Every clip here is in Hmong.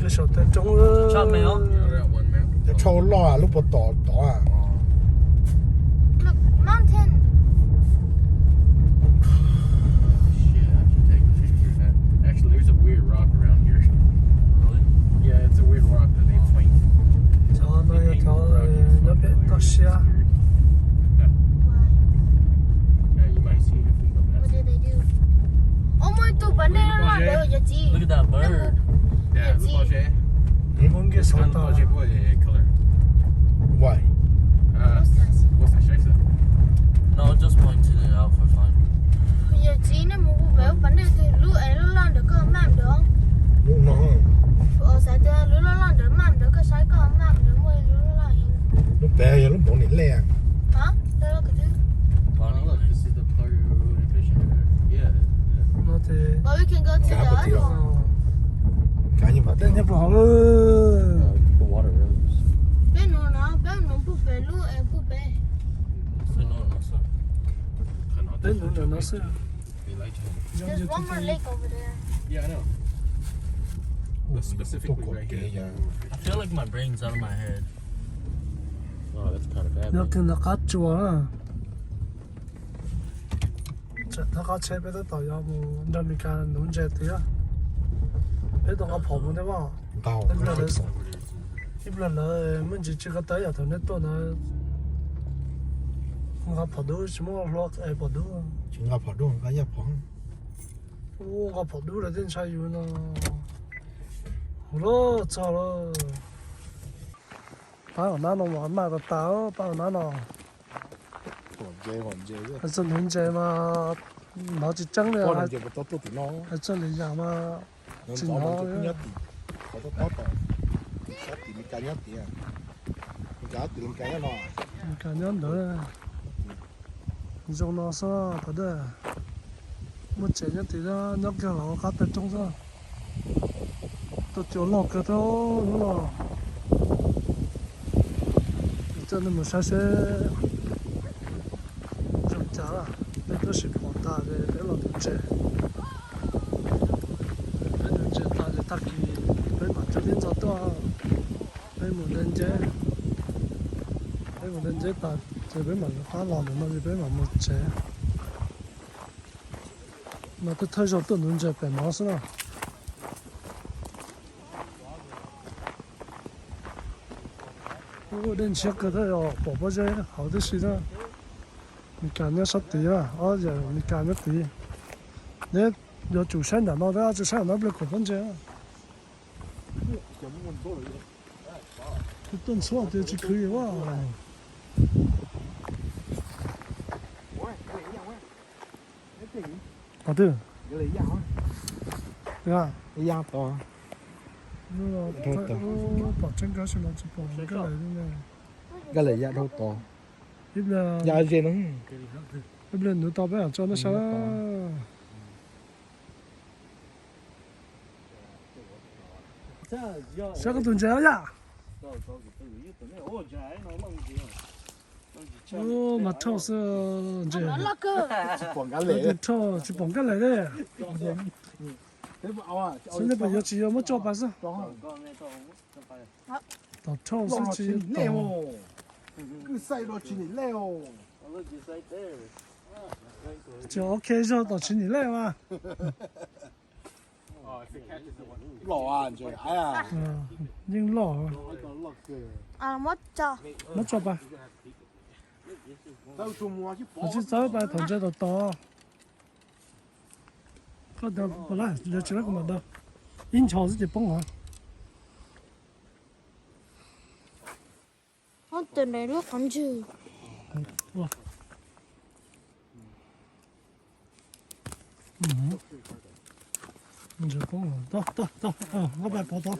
Saum tej roob. Cov tshaj loj lub puag tom tod. Look, mountain. Shit, I should take a picture of that. Actually, there's a weird rock around here. Really? Yeah, it's a weird rock that they point. Cov no yog cov nyob pem toj siab. Yeah, you might see it if we go past. What did they do? Ua muaj ib tug pas dej loj loj ntawd yawm txiv. Look at that bird. Yawm txiv. Why? No, just pointing it out for fun. Yawm txiv, nej mus pem pas dej twg, lub es loj loj ntawd koj maj ntawd. Lub no. Xav tias lub loj loj ntawd maj ntawd, koj saib koj maj ntawd muaj lub loj loj heev. Lub pem yog lub npaum niam lej. Hov, loj loj kawg twb. But we can go to the other one. Tej nyob puag hauv lawm. Peb nuv no, peb nuv puag pem lub es puag pem. Peb nuv ntawm no xwb. There's one more lake over there. Yeah, I know. Specifically right here. I feel like my brain's out of my head. Oh, that's kind of bad. Nyob kiag ntawm qab tsuas na. Tsam thaj qab tsheb peb tab tom yuav mus nrog Mes Kas nuv ntses tiag. Peb tau nqa phom mus thiab mas. Ib pliag lawv muaj ntsis tsis ko taw yam thaum nej tuaj ntawd. Nqa phom dub tsis muaj hlua es phom dub. Tsis nqa phom dub, nqa yaj phom. Ua nqa phom dub lawv thiaj ntshai yus no. Hauv lawm txog lawm. Pab hauv nab no mas maj tas tas, pab hauv nab no. Hais txog nuv ntses mas hnov tsis tseeb li. Hais txog lwm yam mas tsis hnov. Mes Kas nyob ntawd. Zoo no xwb, thaum twg muaj tsev nyob tid, nyob kiag los qab tawg roob xwb. Tuaj cua loj kawg thiab hnub no. Coj nej mus saib seb zoo cas, peb twb sim pom tas ces peb los nuv ntses. Peb nuv ntses tas ces tag kis peb mam coj tib ntxov tuaj, peb mus de nceb. Peb mus de nceb tas ces peb mam rov qab los ntawm no ces peb mam mus tsev. Mas twb thawj zaug tuaj nuv ntses pem no xwb na. Ua dej ntshiab kawg thiab, pom pob zeb hauv tib si na. Mes Kas nyob sab tid, ob yawm Mes Kas nyob tid. Neb yuav tsum saib nram no thiab, tsis saib nram no pliag khoom pob ntseg. Tuaj ntxhua tias tsis khwv ua. Qhov twg? Pom tseeb kawg sis mas tsis pom Nkaj Lem li ne. Nkaj Lem ya dhau tod. Ib pliag, ib pliag nuv tau peb mam tso neb saib. Saib koj tus ntses yom. Mas thauj xwb ntses. Thauj tsis pom Nkaj Lem li. Xyov nej puas yuav tsis yuav muab tso pas xwb. Tom thauj xwb tsis tom. Tsis ok zog tom tsis nim lej mas. Yeej loj. Muab tso pas. Tsis txawb pas thaum ntses tom tod. Koj daws, daws tsis lawv kuv mam daws. Ib nchos xwb ces poob os. Ntses poob, tau tau tau, nqa pas pov tod.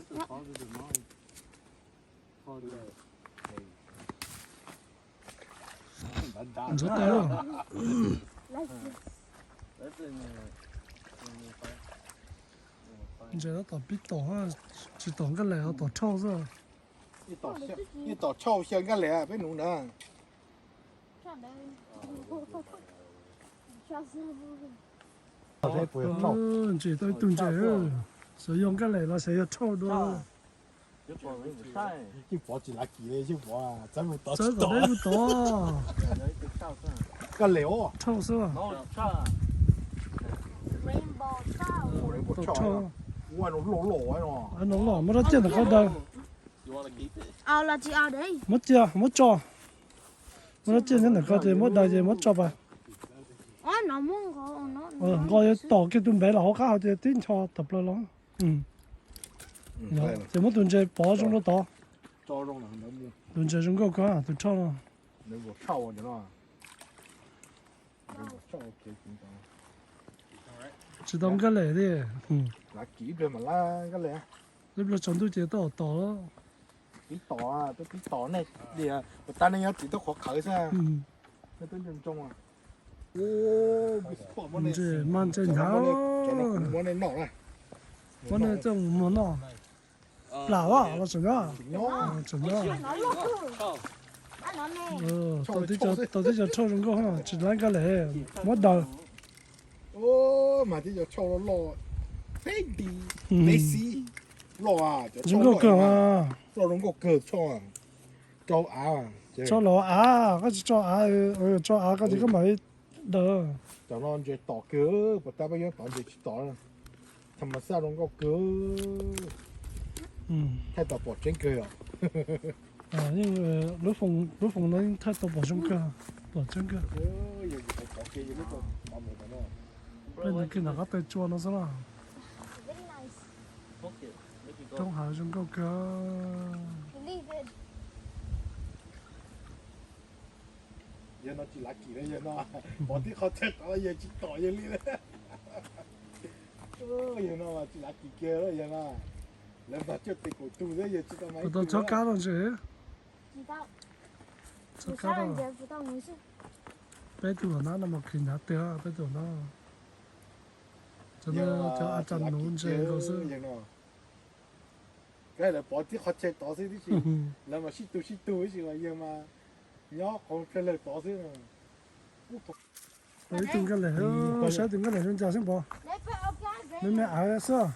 Ntses tau. Ntses no tom pib tom, tsis tom Nkaj Lem, tom thauj xwb. Yeej tom thauj xyaw Nkaj Lem peb nuv na. Ntses tau ib tug ntses, xyov yog Nkaj Lem los xyov yog thauj dua. Yeej pov tsis lav kim li, yeej pov txawb mus tod txawb tsis tod. Koj les os. Thauj xwb. Rainbow trout. Ua no loj loj no. No loj, muab rab ciaj ntawm qhov daws. Muab ciaj, muab tso. Muab rab ciaj nyob ntawm qhov ces muab daws ces muab tso pas. Nqos yuav tom kiag tus npev los hauv qab hauv ces tib ncho tawm plaws los. Ces muab tus ntses pov zoo rau tod. Tus ntses zoo nkauj kawg tus thauj no. Tsis tau Nkaj Lem li. Ib pliag tsaus ntuj ces tau tom. Tib tom, tib tom nej, puas tas nej nyob tim toj qhuav qhawv xwb. Ntses mas ntses hnyav. Muab nej coj mus muag noj. Plam los tseem nyob. Tseem nyob. Tau tib co thauj zoo nkauj, tsis laib Nkaj Lem, muab daws. Mas tib co thauj loj loj, peb nti, peb xib, loj, zoo nkauj kawg. Loj zoo nkauj kawg, thauj rau av, tso los av, koj tsis tso av, tso av koj ces koj mam li daws. Cov no ntses tom kawg, puas tas peb nyob tod ntses tsis tom. Tham mas xaj zoo nkauj kawg. Thaij tau pom tseeb kawg os. Yeej, lub foos no yeej thaij tau pom zoo kawg, pom tseeb kawg. Peb nws kiag nram qab taw tsua no xwb na. Roob hav zoo nkauj kawg. Yawg no tsis lav kim li, yawg no pov tib qho chaw tod yawg tsis tom yawg li. Yawg no tsis lav kim kiag li yawg no. Lawv mas coj tes kaum tug xwb yawg tsis tau mas ib tug. Txhob kab los ntses. Txhob kab los. Peb tug hauv no mas khwv hnyav tiag peb tug hauv no. Cov no cov a tsa nuv ntses nkaus xwb. Kab lawv pov tib qho chaw tod xwb tib si, lawv mas sib tug sib tug tib si mas yawg mas nyob qhov chaw lawg tod xwb. Ib tug Nkaj Lem, saib tus Nkaj Lem zoo cas xwb pov. Me me av xwb.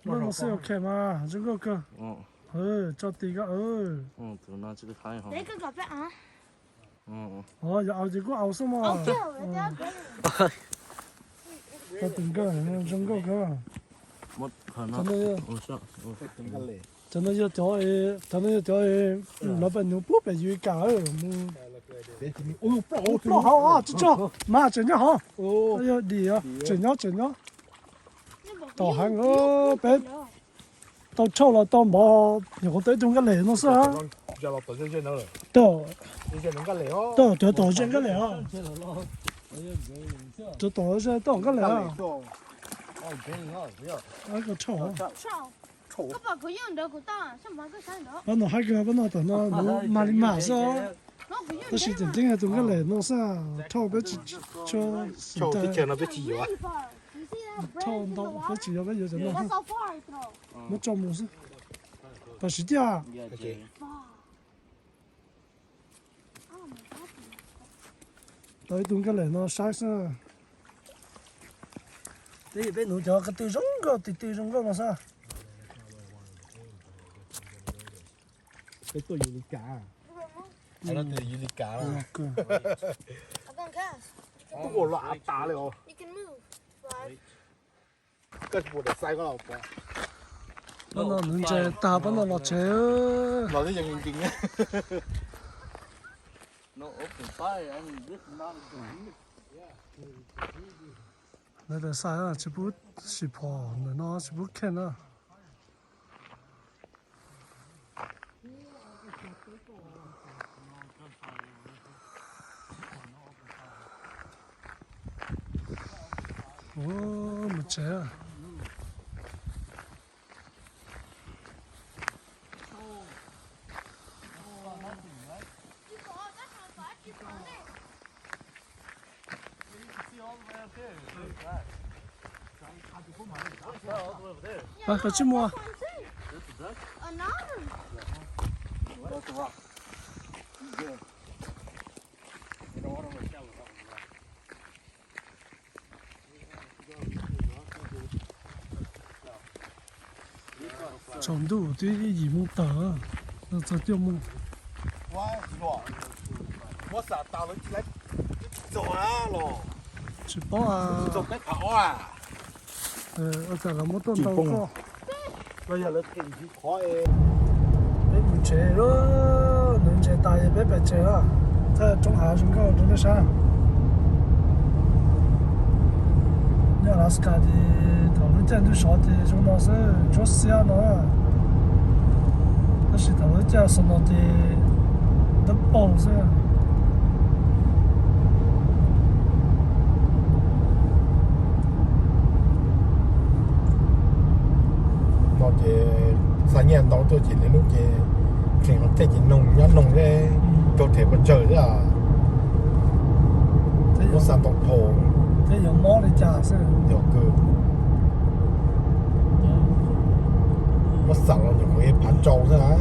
Loj no xwb ok mas zoo nkauj kawg. Tso ti koj. Yog au ces kuj au xwb mog. Tso ti koj, zoo nkauj kawg. Cov no yog cov, cov no yog cov lawv pem nuv pub pem yus kam mus. Ploj hauv tsis tso mas tseem nyob hov. Yog dim tseem nyob tseem nyob. Tom heev peb tau thauj los tau npov nyuam qhuav tau ib tug Nkaj Lem no xwb. Tau cov tom ze Nkaj Lem os. Cov tom ze tom Nkaj Lem os. Koj thauj. Pab no haib kawg, pab no tom no nuv mag li mag xwb. Tab sis tseem ceeb yog tus Nkaj Lem no xwb, thauj peb tsis tshua xim tau. Thauj ntau peb tsis yuav, peb yuav cov no. Muab tso mus xwb. Tam sim tiag. Tau ib tug Nkaj Lem no saib xwb. Peb nuv cov ko tw zoo nkauj, tis tw zoo nkauj no xwb. Peb tuaj yus li cas? Yus li cas? Tuaj los av tas li os. Koj tsis pum daim xai koj los pom. Pab no nuv ntses tag pab no los tsev. Los twb yeej nkees. Lawv daim xai tsis pub sim phom ntawm no tsis pub kheej na. Mus tsev. Koj tsis muaj. Tsaus ntuj twb ib yim moo tawm, txog cuaj moo. Muab xam tas lawv tsis txog los. Tsis paub. Txog peb phav ob. Ua cas lawv muab tuaj ntau koj. Los yog lawv them ntsis qhov. Peb mus tsev lawm, nws ntses tas es peb pais tsev lawm. Thaj roob hav zoo nkauj rau nej saib. Nyob Alaska ces thaum lub caij ntuj sov ces zoo no xwb, tsuab xiab no. Tab sis thaum lub caij snow ces dawb paug xwb. No ces xa nyiaj ntau tuaj ces lwm hnub ces kheev qhov tej ces noog nyob noog thiab, rau them pes tsawg thiab. Muab xa ntau dhau. Thiab yuav mob li cas xwb. Yog kawg. Muab xam los nyuam qhuav phav rau xwb.